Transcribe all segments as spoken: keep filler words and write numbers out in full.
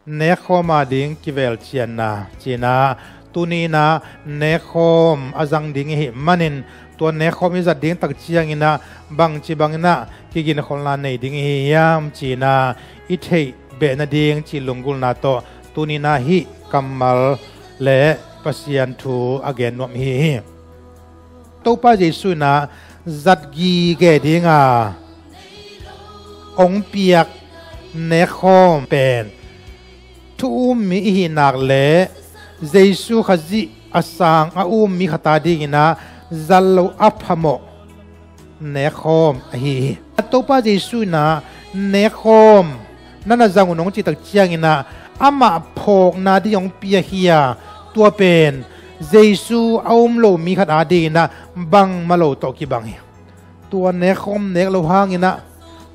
Nekkhawm a ding kivelcianna cinah, tuni inah nekkhawm a zang ding i hih manin, tua nekkhawm i zat ding tak cianginah bangci banginah kiginkholhna nei ding i hi hiam cinah i theih beh nading cih lunggulhna tawh tuni inah hih kammal le Pasian thu a gen nuam i hi hi. Topa Jesuh inah zat gige dinga hong piak nekkhawm pen thu um mi i hih nak le Jesuh Khazih a sang a um mi khat a dinginah zat lo a phamawh nekkhawm ahi hi. Topa Jesuh inah nekkhawm na na zang un hong cih tak cianginah amah phawkna ding hong piak hi a, tua pen Jesuh a um lo mi khat a dinginah bangmah lo tawh kibang hi. Tua nekkhawm nek lo hanginah,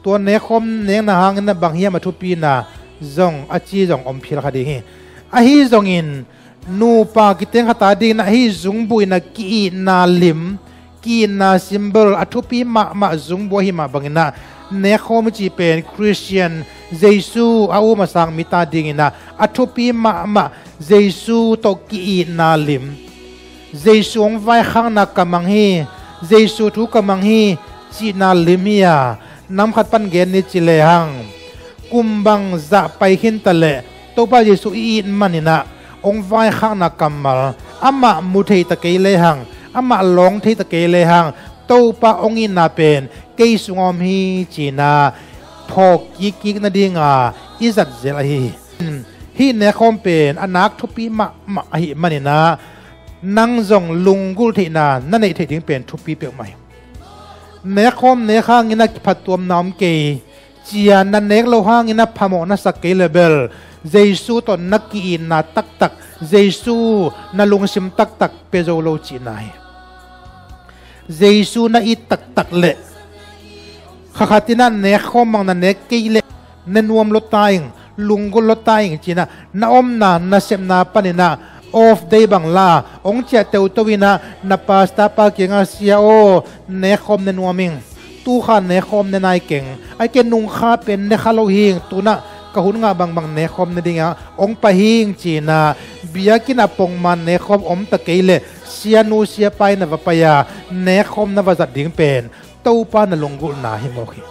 tua nekkhawm nekna hanginah bang hiam a thupina zong a ci zong om phial kha ding hi. Ahi zongin nupa kiteng khat a dinginah hih zungbuh inah ki-itna lim, ki-itna symbol a thupi mahmah zungbuh ahi mah banginah nekkhawm i cih pen Khristian, Jesuh a um a sang mite a dinginah a thupi mahmah Jesuh tawh ki-itna lim. Jesuh hong vaikhakna ka mang hi, Jesuh thu ka mang hi cihna lim hi a, nam khat pan gen ni ci lehang, kum bangzah pai khinta leh Topa Jesuh i it maninah hong vaikhakna kammal, amah mu thei ta kei lehang, amah lawng thei ta kei lehang, Topa hong itna pen kei sungah om hi cinah phawk kikkik nadinga i zat zel ahi hi. Hih nekkhawm pen a nak thupi mahmah ahih maninah nang zong lunggulh theihna na neih theih ding pen thupi peuhmah hi. Nekkhawm nek hanginah kiphattuamna om kei, cia na nek lo hanginah phamawh na sak kei le bel Jesuh tawh na ki-itna taktak, Jesuh na lungsim taktak pia zo lo cihna hi. Jesuh na it taktak leh kha khatinah nekkhawm bang na nek kei leh ne nuam lo ta ing, lunggulh lo ta ing cinah na omna nasepna paninah off day bang la hong ciah teuto inah na pastor pa kiangah, Sia aw, nekkhawm ne nuam ing. Tukha nekkhawm ne nai keng. Ai ke nungkha pen ne kha lo hing, tunah ka hun ngah bangbang nekkhawm ne dinga hong pai hing cinah biakinn a pongman nekkhawm om ta kei leh sianu siapa in na va pai a, nekkhawm na va zat ding pen Topa na lunggulhna hi mawk hi.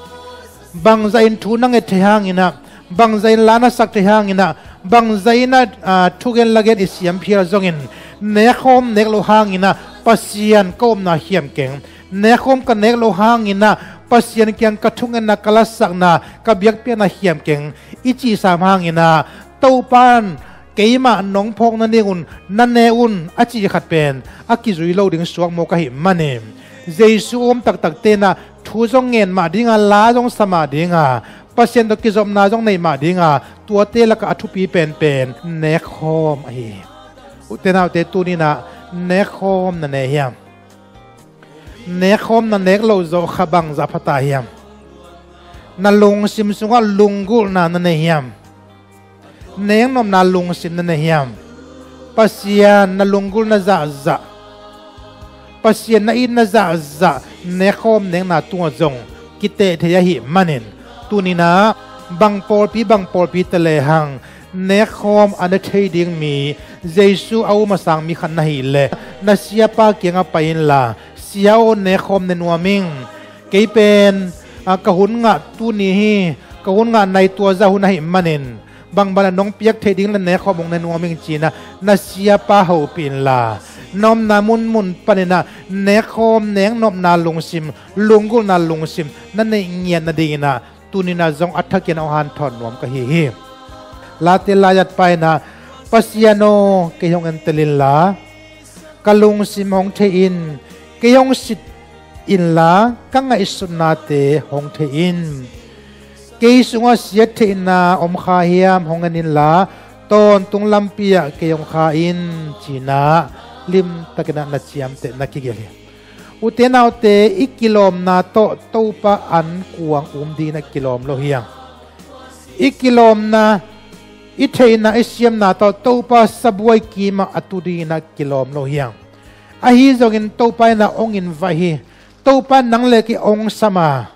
Bangzahin thu na nget thei hanginah, bangzahin la na sak thei hanginah, bangzahinah ah, thugen lagen i siam phial zongin nekkhawm nek lo hanginah Pasian ka omna khiam keng. Nekkhawm ka nek lo hanginah Pasian kiang ka thungetna, ka lasakna, ka biakpiakna khiam keng i cihsam hanginah Topa in keimah nong phawk nadingun na ne un a cih khat pen a kizui lo ding suak mawk ahih manin, Jesuh um taktak tenah thu zong ngen mah dinga, la zong sa mah dinga, Pasian tawh kizopna zong neih mah dinga, tuate lakah a thupi penpen nekkhawm ahi hi. Ute naute, tuninah nekkhawm na ne hiam? Nekkhawm na nek loh zawh kha bangzah pha ta hiam? Na lungsim sungah lunggulhna na nei hiam? Neknopna lungsim na nei hiam? Pasian na lunggulhna zahzah, Pasian na itna zahzah nekkhawm nekna tungah zong kiteh thei ahih manin, tuninah bang pawlpi bang pawlpi ta lehang nekkhawm a ne thei ding mi, Jesuh a um a sang mi khat na hih leh na siapa kiangah pai inla, Sia aw, nekkhawm ne nuam ing. Kei pen ah, ka hun ngah tuni hi, ka hun ngah nai tua zah hun ahih manin, bangbana nong piak theih ding le nekkhawm hong ne nuam ing cinah na siapa hopih inla, na omna munmun paninah nekkhawm neknopna lungsim, lunggulhna lungsim na neih ngiat nadinginah tuninah zong a thakin hong hanthawn nuam ka hi hi. Late lai-at pa inah, Pasian aw, kei hong entel inla, ka lungsim hong thei in, kei hong sit inla, ka ngaihsutnate hong thei in. Kei sungah siattheihna om kha hiam hong en inla, tawntung lampi ah kei hong kha in, cinah limtakinah na ciamteh na kigelh hi. Ute naute, i kilawmna tawh Topa an kuang um dinginah kilawm lo hiang. I kilawmna, i theihna, i siamna tawh Topa sabuai kimah a tu dinginah kilawm lo hiang. Ahi zongin Topa inah hong invite hi. Topa nang le kei hong sam a,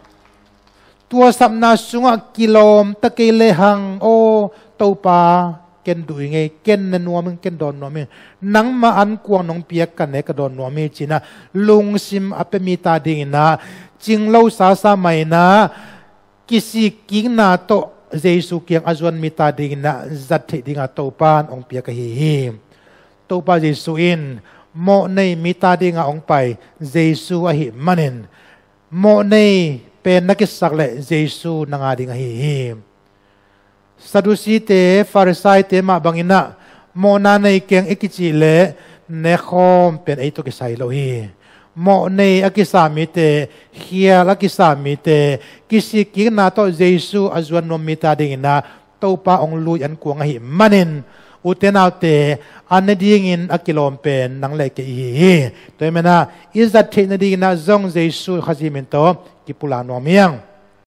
tua sapna sungah kilawm ta kei lehang aw, Topa, ken duh ing ei, ken ne nuam ing, ken dawn nuam ing. Nangmah ankuang nong piak ka ne, ka dawn nuam hi, ci-in ah lungsim a pia mite adingin ah cinglo sasa mah in ah kisikkikna tawh Jesu kiang a zuan mite adingin ah zat theih dingin ah Topa in hong piak ahi hi. Topa Jesu in mawhnei mite adingin ah hong pai Jesu ahih manin, mawhnei pen na kisak leh Jesu nang ading ahi hi. Sadusite, Farisaite mah bangin ah mawhna nei keng i kicih leh nekhawm pen ei tawh kisai lo hi. Mawhnei a kisa mite, khial a kisa mite, kisikkikna tawh Jesu a zuan nuam mite adingin ah Topa hong lui ankuang ahih manin, ute naute, a ne dingin a kilawm pen nang le kei i hi hi. Tua ahih manin ah i zat theih nadingin ah zong Jesu Khazih min tawh kipulak nuam hi hang.